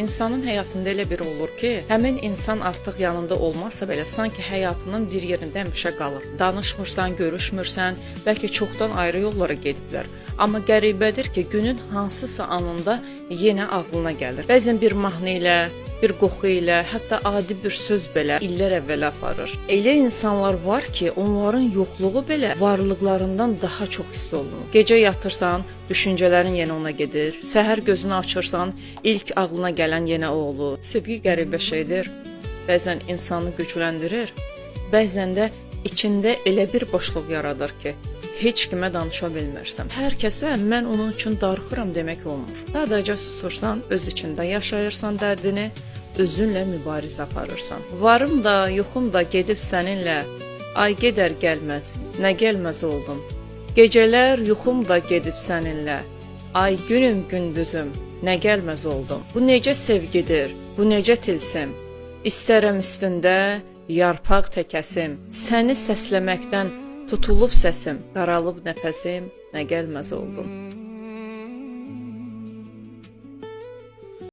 İnsanın həyatında elə biri olur ki, həmin insan artıq yanında olmasa belə sanki həyatının bir yerində həmişə qalır. Danışmırsan, görüşmürsən, bəlkə çoxdan ayrı yollara gediblər. Amma qəribədir ki, günün hansısa anında yenə ağlına gəlir. Bəzən bir mahnı ilə, bir qoxu ilə, hətta adi bir söz belə illər əvvələ aparır. Elə insanlar var ki, onların yoxluğu belə varlıqlarından daha çox hiss olunur. Gecə yatırsan, düşüncələrin yenə ona gedir. Səhər gözünü açırsan, ilk ağlına gələn yenə o olur. Sevgi qəribə şeydir. Bəzən insanı gücləndirir, bəzən də içində elə bir boşluq yaradır ki, heç kimə danışa bilmirsən. Hər kəsə mən onun üçün darıxıram demək olmur. Sadəcə susursan, öz içində yaşayırsan dərdini, özünlə mübarizə aparırsan. Varım da, yoxum da gedib səninlə. Ay gedər gəlməz, nə gəlməz oldum. Gecələr yuxum da gedib səninlə. Ay günüm gündüzüm, nə gəlməz oldum. Bu necə sevgidir, bu necə tilsim? İstərəm üstündə yarpaq təkəsim. Səni səsləməkdən tutulub səsim, qaralıb nəfəsim, nə gəlməz oldum.